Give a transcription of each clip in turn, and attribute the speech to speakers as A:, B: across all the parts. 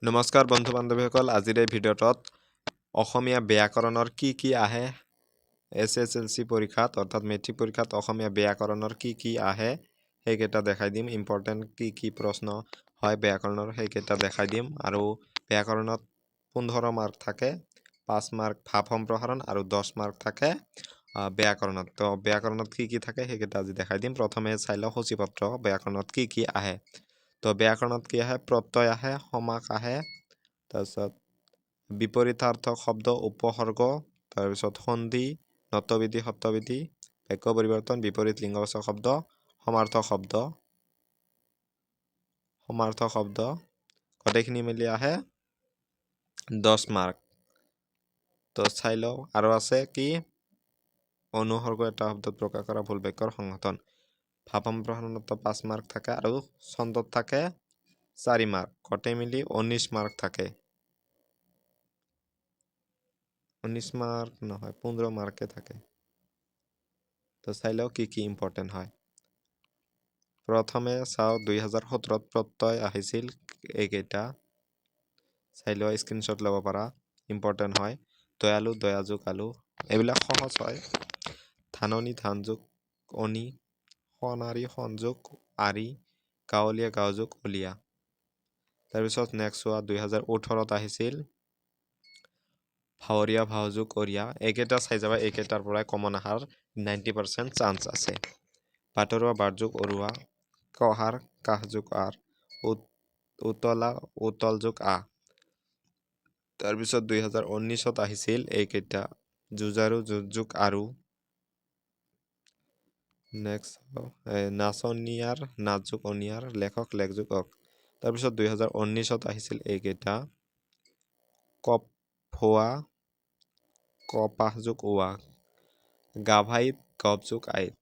A: নমস্কাৰ বন্ধু বান্ধৱীসকল, আজিৰ এই ভিডিঅ'টোত অসমীয়া ব্যাকৰণৰ কি কি আহে এছএছএলচি পৰীক্ষাত, অৰ্থাৎ মেট্ৰিক পৰীক্ষাত অসমীয়া ব্যাকৰণৰ কি কি আহে সেইকেইটা দেখাই দিম। ইম্পৰ্টেণ্ট কি কি প্ৰশ্ন হয় ব্যাকৰণৰ সেইকেইটা দেখাই দিম। আৰু ব্যাকৰণত 15 মাৰ্ক থাকে, 5 মাৰ্ক ভাৱ সম্প্ৰসাৰণ আৰু 10 মাৰ্ক থাকে ব্যাকৰণত। তো ব্যাকৰণত কি কি থাকে সেইকেইটা আজি দেখাই দিম। প্ৰথমে চাই লওঁ সূচীপত্ৰ, ব্যাকৰণত কি কি আহে। তো ব্যাকৰণত কি আহে? প্ৰত্যয় আহে, সমাস আহে, তাৰপিছত বিপৰীতাৰ্থক শব্দ, উপসৰ্গ, তাৰপিছত সন্ধি, নতবিধি, সত্যবিধি, বাক্য পৰিৱৰ্তন, বিপৰীত লিংগবাচক শব্দ, সমাৰ্থক শব্দ, সমাৰ্থক শব্দ, গোটেইখিনি মিলি আহে 10 মাৰ্ক। তো চাই লওঁ। আৰু আছে কি? অনুসৰ্গ, এটা শব্দত প্ৰকাশ কৰা ভুল বাক্যৰ সংগঠন। ভাৱ সম্প্ৰসাৰণত 5 মাৰ্ক থাকে আৰু ছন্দত থাকে 4 মাৰ্ক, গোটেই মিলি 19 মাৰ্ক থাকে। 19 মাৰ্ক নহয়, 15 মাৰ্কে থাকে। তো চাই লওঁ কি কি ইম্পৰ্টেণ্ট হয়। প্ৰথমে চাওঁ 2017ত প্ৰত্যয় আহিছিল, এইকেইটা চাই লোৱা, স্ক্ৰীনশ্বট ল'ব পাৰা, ইম্পৰ্টেণ্ট হয়। দয়ালু, দয়াযোগ আলু, এইবিলাক সহজ হয়। ধাননি, ধানযোগ অনি, সোণাৰী, সংযোগ আৰি, গাঁৱলীয়া, গাঁওযোগ অলীয়া। তাৰপিছত নেক্সট চোৱা 2018ত আহিছিল ভাৱৰীয়া, ভাওযোগ অৰিয়া। এইকেইটা চাই যাবা, এইকেইটাৰ পৰাই কমন অহাৰ 90% চান্স আছে। বাটৰুৱা, বাটযোগ অৰুৱা, কহাৰ, কাহযোগ আৰ, উতলা, উতলযোগ আ। তাৰপিছত 2019ত আহিছিল এইকেইটা, যুঁজাৰু, যুঁজযোগ আৰু। নেক্সট নাচনিয়াৰ, নাচযোগ অনিয়াৰ, লেখক, লেখযোগ অক। তাৰপিছত 2019ত আহিছিল এইকেইটা, কপ হোৱা, কপাহযোগ ওৱা, গাভাইত, গপযোগ আইত।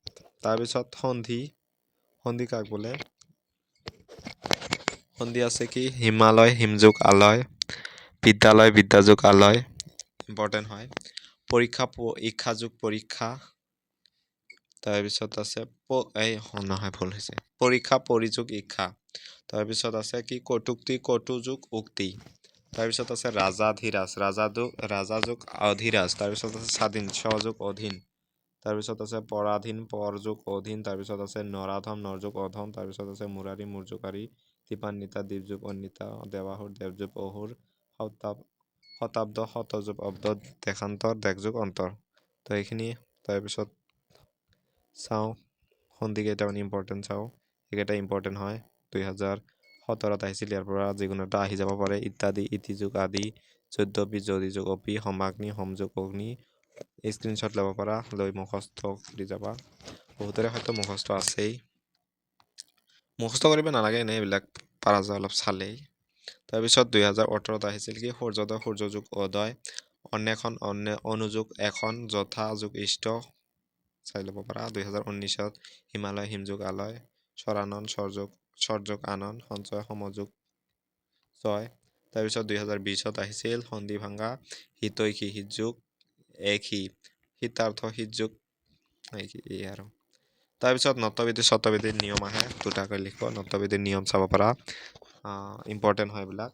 A: তাৰপিছত সন্ধি, সন্ধি কাক বোলে? সন্ধি আছে কি? হিমালয়, হিমযোগ আলয়, বিদ্যালয়, বিদ্যাযোগ আলয়, ইম্পৰ্টেণ্ট হয়। পৰীক্ষা, ইক্ষাযোগ পৰীক্ষা। তাৰপিছত আছে এই নহয়, ভুল হৈছে, পৰীক্ষা, পৰিযোগ ইক্ষা। তাৰপিছত আছে কি? কটুক্তি, কটুযোগ উক্তি। তাৰপিছত আছে ৰাজাধিৰাজ, ৰাজাযোগ অধিৰাজ। তাৰপিছত আছে স্বাধীন, স্বযোগ অধীন। তাৰপিছত আছে পৰাধীন, পৰযোগ অধীন। তাৰপিছত আছে নৰাধম, নৰযোগ অধম। তাৰপিছত আছে মুৰাৰী, মূৰযোগ আৰি, দীপান্বিতা, দীপযোগ অন্বিতা, দেৱাসুৰ, দেৱযোগ অসুৰ, শতাব্দ, শতযোগ অব্দ, দেশান্তৰ, দেশযোগ অন্তৰ। তো এইখিনি। তাৰপিছত চাওঁ সন্ধি কেইটামান ইম্পৰ্টেণ্ট চাওঁ, এইকেইটা ইম্পৰ্টেণ্ট হয়। 2017ত আহিছিল, ইয়াৰ পৰা যিকোনো এটা আহি যাব পাৰে। ইত্যাদি, ইতিযোগ আদি, যদ্যপি, যদিযোগ অপি, সমাগ্নি, সমযোগ অগ্নি। স্ক্ৰীনশ্বট ল'ব পাৰা, লৈ মুখস্থ কৰি যাবা। বহুতৰে হয়তো মুখস্থ আছেই, মুখস্থ কৰিব নালাগে, এনেই এইবিলাক পাৰা যায় অলপ চালেই। তাৰপিছত 2018ত আহিছিল কি? সূৰ্যোদয়, সূৰ্যযোগ উদয়, অন্বেষণ, অনুযোগ এখন, যথা যোগ ইষ্ট, চাই ল'ব পাৰা। 2019ত হিমালয়, হিমযোগ আলয়, স্বৰানন, স্বৰযোগ, স্বৰযোগ আনন, সঞ্চয়, সমযোগ ছয়। তাৰপিছত 2020ত আহিছিল সন্ধি ভাঙ্গা, হিতৈষী, হিতযোগ একহি, হিতাৰ্থ, হিতযোগ এই আৰু। তাৰপিছত নতবিধি, শতবিধিৰ নিয়ম আহে, দুটাকৈ লিখিব। নতবিধিৰ নিয়ম চাব পাৰা, ইম্পৰ্টেণ্ট হয় এইবিলাক।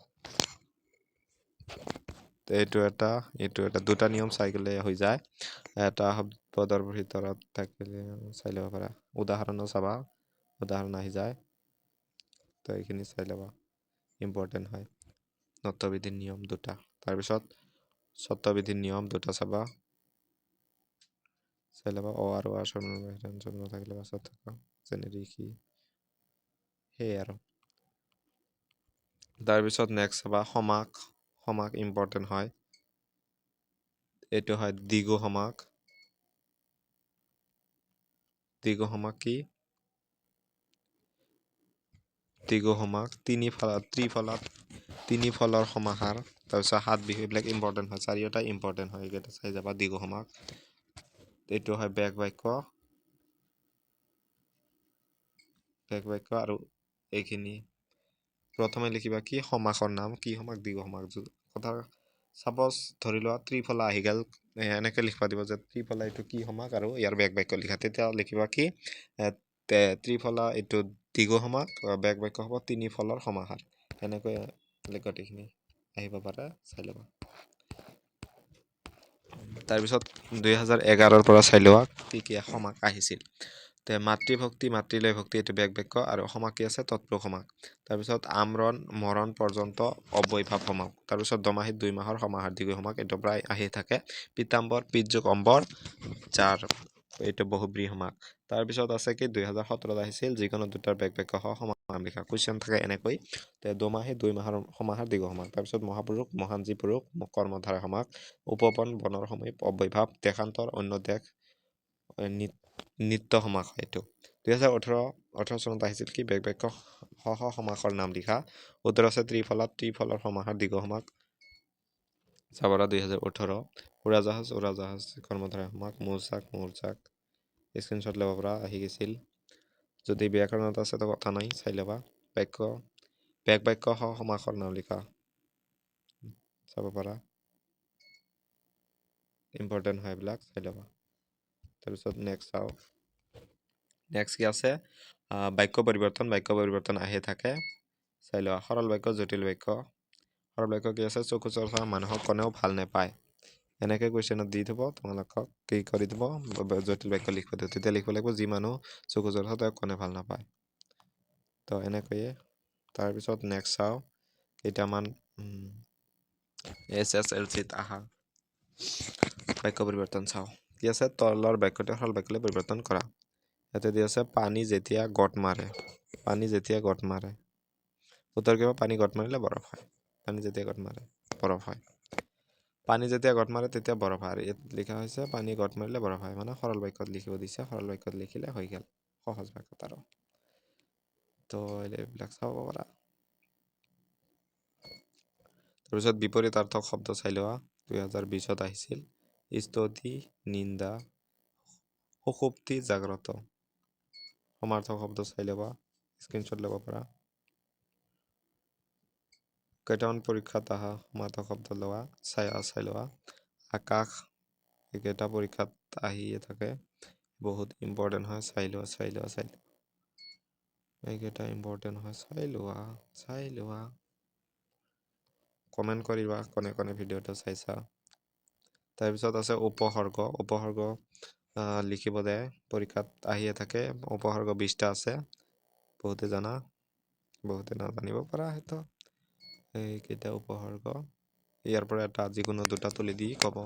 A: এইটো এটা, এইটো এটা, দুটা নিয়ম চাই গ'লে হৈ যায়। এটা পদৰ ভিতৰত থাকিলে চাই ল'ব পাৰা, উদাহৰণো চাবা, উদাহৰণ আহি যায়। তো এইখিনি চাই ল'বা, ইম্পৰ্টেণ্ট হয় নত্যবিধিৰ নিয়ম দুটা। তাৰপিছত সত্যবিধিৰ নিয়ম দুটা চাবা, চাই ল'বা। অ আৰু আ স্বৰ্ণ থাকিলে পাছত থকা, যেনে ঋষি, সেয়াই আৰু। তাৰপিছত নেক্সট চাবা সমাস, সমাস ইম্পৰ্টেণ্ট হয়। এইটো হয় দ্বিগু সমাস। দ্বিগু সমাস কি? দ্বিগু সমাস তিনি ফলা, ত্ৰিফলাত তিনি ফলৰ সমাহাৰ। তাৰপিছত সাত বিহু, এইবিলাক ইম্পৰ্টেণ্ট হয়, চাৰিওটা ইম্পৰ্টেণ্ট হয়, এইকেইটা চাই যাবা। দ্বিগু সমাস এইটো হয় বেগ বাক্য, বেগ বাক্য। আৰু এইখিনি প্ৰথমে লিখিবা কি? সমাসৰ নাম কি সমাস? দ্বিগু সমাস। কথা চাপ'জ ধৰি লোৱা ত্ৰিফলা আহি গ'ল, এনেকৈ লিখিবা দিব যে ত্ৰিফলা এইটো কি সমাস আৰু ইয়াৰ বেগ বাক্য লিখা। তেতিয়া লিখিবা কি? ত্ৰিফলা এইটো দ্বিগু সমাস, বেগ বাক্য হ'ব তিনি ফলৰ সমাহাৰ। এনেকৈ গোটেইখিনি আহিব পাৰে, চাই ল'বা। তাৰপিছত 2011ৰ পৰা চাই লোৱা কি কি সমাস আহিছিল। তে মাতৃভক্তি, মাতৃলৈ ভক্তি, এইটো ব্যাগ বাক্য আৰু সমাস কি আছে? তৎপুৰুষ সমাস। তাৰপিছত আমৰণ মৰণ পৰ্যন্ত অব্যয়ভাৱ সমাস। তাৰপিছত দমাহী 2 মাহৰ সমাহাৰ দীৰ্ঘ সমাস, এইটো প্ৰায় আহি থাকে। পীতাম্বৰ, পীতযোগ অম্বৰ, যাৰ এইটো বহুব্ৰীহি সমাস। তাৰপিছত আছে কি 2017ত আহিছিল যিকোনো দুটাৰ ব্যাগ বাক্য সহ সমাস লিখা, কুৱেশ্যন থাকে এনেকৈ। তে দমাহী 2 মাহৰ সমাহাৰ দীৰ্ঘ সমাস। তাৰপিছত মহাপুৰুষ, মহান যি পুৰুষ, কৰ্মধাৰা সমাস। উপবন, বনৰ সমীপ, অব্যয়ভাৱ। দেশান্তৰ, অন্য দেশ, নিত্য সমাস হয় এইটো। 2018 চনত আহিছিল কি ব্যাগ বাক্য সহ সমাসৰ নাম লিখা। উত্তৰ আছে ত্ৰিফলা, ত্ৰিফলৰ সমাহাৰ দীৰ্ঘ সমাস। চাবৰা 2018। উৰাজাহাজ, উৰাজাহাজ কৰ্মধাৰা সমাস। মৌচাক, মৌচাক স্ক্ৰীনশ্বট ল'ব পৰা আহি গৈছিল। যদি ব্যাকৰণত আছে তো কথা নাই, চাই ল'বা। বাক্য ব্যাগ বাক্য সহ সমাসৰ নাম লিখা, চাব পাৰা, ইম্পৰ্টেণ্ট হয় এইবিলাক, চাই ল'বা। তাৰপিছত নেক্সট চাওঁ, নেক্সট কি আছে? বাক্য পৰিৱৰ্তন, বাক্য পৰিৱৰ্তন আহি থাকে, চাই লোৱা। সৰল বাক্য, জটিল বাক্য। সৰল বাক্য কি আছে? চকু চৰহা মানুহক কোনেও ভাল নাপায়, এনেকৈ কুৱেশ্যনত দি থ'ব তোমালোকক, কি কৰি দিব, জটিল বাক্য লিখিব দিব। তেতিয়া লিখিব লাগিব যি মানুহ চকু চৰহা তেওঁক কোনে ভাল নাপায়, তো এনেকৈয়ে। তাৰপিছত নেক্সট চাওঁ কেইটামান SSLC-ত আহা বাক্য পৰিৱৰ্তন চাওঁ কি আছে। তলৰ বাক্যটো সৰল বাক্যলৈ পৰিৱৰ্তন কৰা। ইয়াতে দি আছে পানী যেতিয়া গট মাৰে, পানী যেতিয়া গট মাৰে, উত্তৰ কি হ'ব? পানী গট মাৰিলে বৰফ হয়। পানী যেতিয়া গট মাৰে বৰফ হয়। পানী যেতিয়া গট মাৰে তেতিয়া বৰফ হয়। আৰু ইয়াত লিখা হৈছে পানী গট মাৰিলে বৰফ হয়, মানে সৰল বাক্যত লিখিব দিছে, সৰল বাক্যত লিখিলে হৈ গ'ল, সহজ বাক্যত আৰু। তো এইবিলাক চাব পাৰা। তাৰপিছত বিপৰীতাৰ্থক শব্দ চাই লোৱা, 2020ত আহিছিল। স্তুতি, নিন্দা, সুষুপ্তি, জাগ্ৰত। সমাৰ্থক শব্দ চাই ল'বা, স্ক্ৰীনশ্বট ল'ব পাৰা। কেইটামান পৰীক্ষাত আহা সমাৰ্থক শব্দ লোৱা, চাই লোৱা। আকাশ, এইকেইটা পৰীক্ষাত আহিয়ে থাকে, বহুত ইম্পৰ্টেণ্ট হয়, চাই লোৱা, চাই লোৱা, চাই লোৱা। এইকেইটা ইম্পৰ্টেণ্ট হয়, চাই লোৱা, চাই লোৱা। কমেণ্ট কৰিবা কোনে কোনে ভিডিঅ'টো চাইছা। তাৰপিছত আছে উপসৰ্গ, উপসৰ্গ লিখিব দে, পৰীক্ষাত আহিয়ে থাকে। উপসৰ্গ 20টা আছে, বহুতে জানা, বহুতে নাজানিব পাৰা হয়তো। এইকেইটা উপসৰ্গ, ইয়াৰ পৰা এটা যিকোনো দুটা তুলি দি ক'ব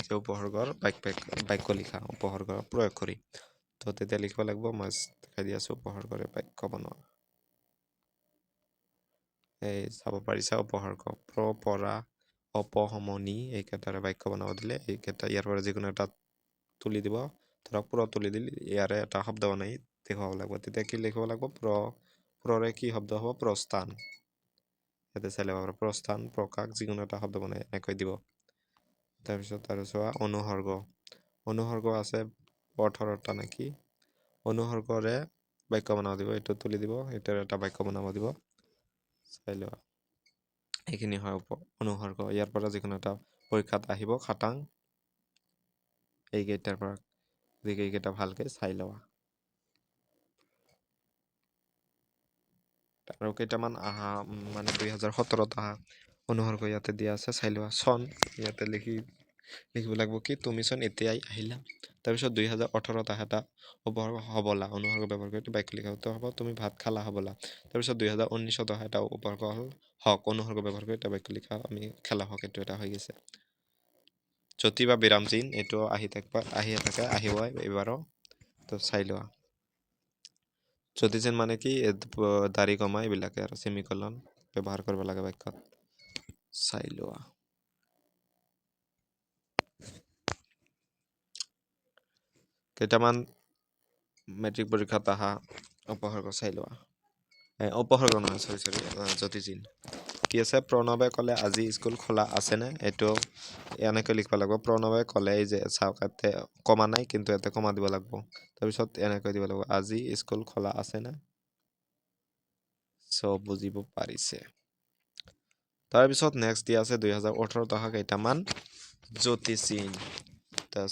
A: যে উপসৰ্গৰ বাক্য লিখা, উপসৰ্গ প্ৰয়োগ কৰি। তো তেতিয়া লিখিব লাগিব, মই দেখাই দি আছোঁ উপসৰ্গৰে বাক্য বনোৱা। এই চাব পাৰিছা উপসৰ্গ প্ৰ, পৰা, অপসমনি, এইকেইটাৰে বাক্য বনাব দিলে এইকেইটা ইয়াৰ পৰা যিকোনো এটা তুলি দিব। ধৰক প্ৰ তুলি দিল, ইয়াৰে এটা শব্দ বনাই দেখুৱাব লাগিব। তেতিয়া কি লিখিব লাগিব? প্ৰ, প্ৰৰে কি শব্দ হ'ব? প্ৰস্থান। ইয়াতে চাই ল'ব পাৰা, প্ৰস্থান, প্ৰকাশ, যিকোনো এটা শব্দ বনাই এনেকৈ দিব। তাৰপিছত আৰু চোৱা অনুসৰ্গ, অনুসৰ্গ আছে 18টা নেকি। অনুসৰ্গৰে বাক্য বনাব দিব, এইটো তুলি দিব, এইটোৰ এটা বাক্য বনাব দিব, চাই লোৱা। এইখিনি হয় অনুসৰ্গ, ইয়াৰ পৰা যিকোনো এটা পৰীক্ষাত আহিব খাটাং। এইকেইটাৰ পৰা গতিকে এইকেইটা ভালকৈ চাই লোৱা। আৰু কেইটামান আহা মানে 2017ত আহা অনুসৰ্গ ইয়াতে দিয়া আছে, চাই লোৱা। চন ইয়াতে লিখিব লাগিব কি তুমি চন এতিয়াই আহিলা। তাৰপিছত 2018ত আহা এটা উপসৰ্গ হবলা, অনুসৰ্গ ব্যৱহাৰ কৰি বাক্য লিখা হ'ব তুমি ভাত খালা হবলা। তাৰপিছত 2019ত অহা এটা উপসৰ্গ হ'ল হক, অনুসৰ্গ ব্যৱহাৰ কৰি এটা বাক্য লিখা আমি খেলা হক, এইটো এটা হৈ গৈছে। জ্যোতি বা বিৰাম চিন এইটো আহি থাকিব, আহিয়ে থাকে, আহিব এইবাৰো, তো চাই লোৱা। জ্যোতি চিন মানে কি দাড়ি কমা এইবিলাকে আৰু চেমিকলন ব্যৱহাৰ কৰিব লাগে বাক্যত, চাই লোৱা। কেইটামান মেট্ৰিক পৰীক্ষাত অহা উপসৰ্গ চাই লোৱা, উপসৰ্গ নহয় চৰি জ্যোতি চিন কি আছে? প্ৰণৱে ক'লে আজি স্কুল খোলা আছেনে, এইটো এনেকৈ লিখিব লাগিব। প্ৰণৱে ক'লে, এই যে চাওক ইয়াতে কমা নাই কিন্তু ইয়াতে কমা দিব লাগিব, তাৰপিছত এনেকৈ দিব লাগিব আজি স্কুল খোলা আছেনে। চব বুজিব পাৰিছে। তাৰপিছত নেক্সট দিয়া আছে 2018ত অহা কেইটামান জ্যোতি চিন,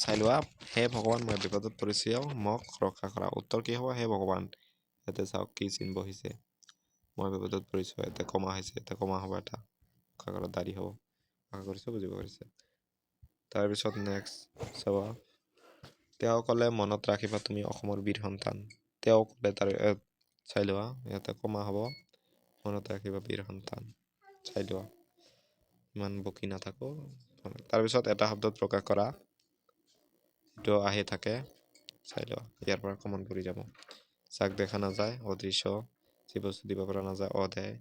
A: চাই লোৱা। হে ভগৱান মই বিপদত পৰিছোঁ, মোক ৰক্ষা কৰা। উত্তৰ কি হ'ব? হে ভগৱান, ইয়াতে চাওক কি চিন বহিছে, মই বিপদত পৰিছোঁ, ইয়াতে কমা হৈছে, ইয়াতে কমা হ'ব এটা। আকাৰত দাড়ি হ'ব। আশা কৰিছোঁ বুজিব পাৰিছে। তাৰপিছত নেক্সট চাবা, তেওঁ ক'লে মনত ৰাখিবা তুমি অসমৰ বীৰ সন্তান। তেওঁ ক'লে, তাৰ চাই লোৱা, ইয়াতে কমা হ'ব, মনত ৰাখিবা বীৰ সন্তান। চাই লোৱা, ইমান বকি নাথাকোঁ। তাৰপিছত এটা শব্দত প্ৰকাশ কৰা, এইটো আহি থাকে, চাই লোৱা, ইয়াৰ পৰা কমন পৰি যাব। যাক দেখা নাযায় অদৃশ্য, যি বস্তু দিব পৰা নাযায় অধেয়,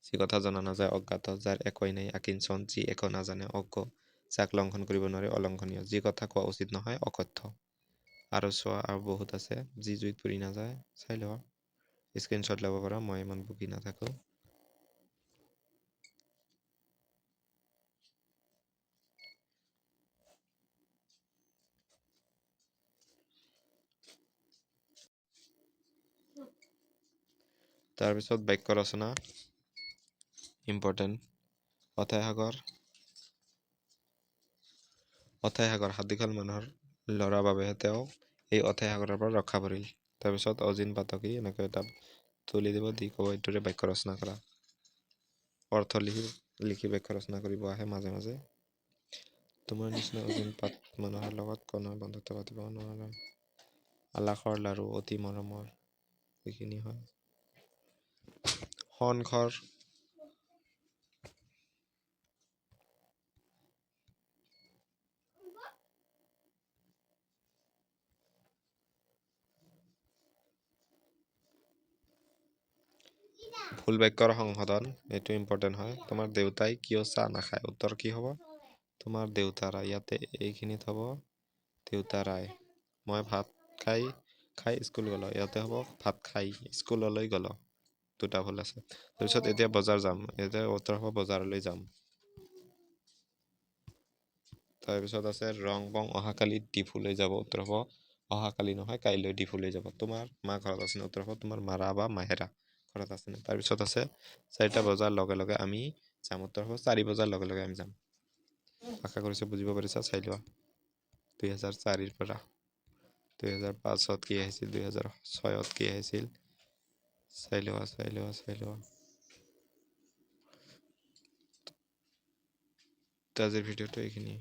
A: যি কথা জনা নাযায় অজ্ঞাত, যাৰ একোৱেই নাই আকিঞ্চন, যি একো নাজানে অজ্ঞ, যাক লংঘন কৰিব নোৱাৰে অলংঘনীয়, যি কথা কোৱা উচিত নহয় অকথ্য। আৰু চোৱা, আৰু বহুত আছে, যি জুইত পুৰি নাযায়, চাই লোৱা, স্ক্ৰীনশ্বট ল'ব পাৰা, মই ইমান বকি নাথাকোঁ। তাৰপিছত বাক্য ৰচনা ইম্পৰ্টেণ্ট। অথাই সাগৰ, অথাই সাগৰ হাত দীঘল মানুহৰ ল'ৰা বাবেহে তেওঁ এই অথাই সাগৰৰ পৰা ৰক্ষা পৰিল। তাৰপিছত অজিন পাতকি এনেকৈ এটা তুলি দিব, দি ক'ব এইটোৰে বাক্য ৰচনা কৰা, অৰ্থ লিখি লিখি বাক্য ৰচনা কৰিব আহে মাজে মাজে। তোমাৰ নিচিনা অজিন পাত মানুহৰ লগত কোনো বন্ধুত্ব পাতিব নোৱাৰে। আলাসৰ লাৰু অতি মৰমৰ, এইখিনি হয়। শয়নঘৰ, ভুল বাক্যৰ সংশোধন, এইটো ইম্পৰ্টেণ্ট হয়। তোমাৰ দেউতাই কিয় চাহ নাখায়, উত্তৰ কি হ'ব? তোমাৰ দেউতাৰা, ইয়াতে এইখিনিত হ'ব দেউতাৰাই। মই ভাত খাই খাই স্কুল গ'লো, ইয়াতে হ'ব ভাত খাই স্কুললৈ গ'লো, দুটা ভুল আছে। তাৰপিছত এতিয়া বজাৰ যাম, এতিয়া উত্তৰ হ'ব বজাৰলৈ যাম। তাৰপিছত আছে ৰং বং অহাকালি ডিফুলৈ যাব, উত্তৰ হ'ব অহাকালি নহয় কাইলৈ ডিফুলৈ যাব। তোমাৰ মা ঘৰত আছেনে, উত্তৰ হ'ব তোমাৰ মাৰা বা মাহেৰা ঘৰত আছেনে। তাৰপিছত আছে 4টা বজাৰ লগে লগে আমি যাম, উত্তৰ হ'ব 4 বজাৰ লগে লগে আমি যাম। আশা কৰিছোঁ বুজিব পাৰিছা, চাই লোৱা। 2004ৰ পৰা 2005ত কি আহিছিল, 2006ত কি আহিছিল, চাই লোৱা, চাই লোৱা, চাই লোৱা। আজিৰ ভিডিঅ'টো এইখিনি।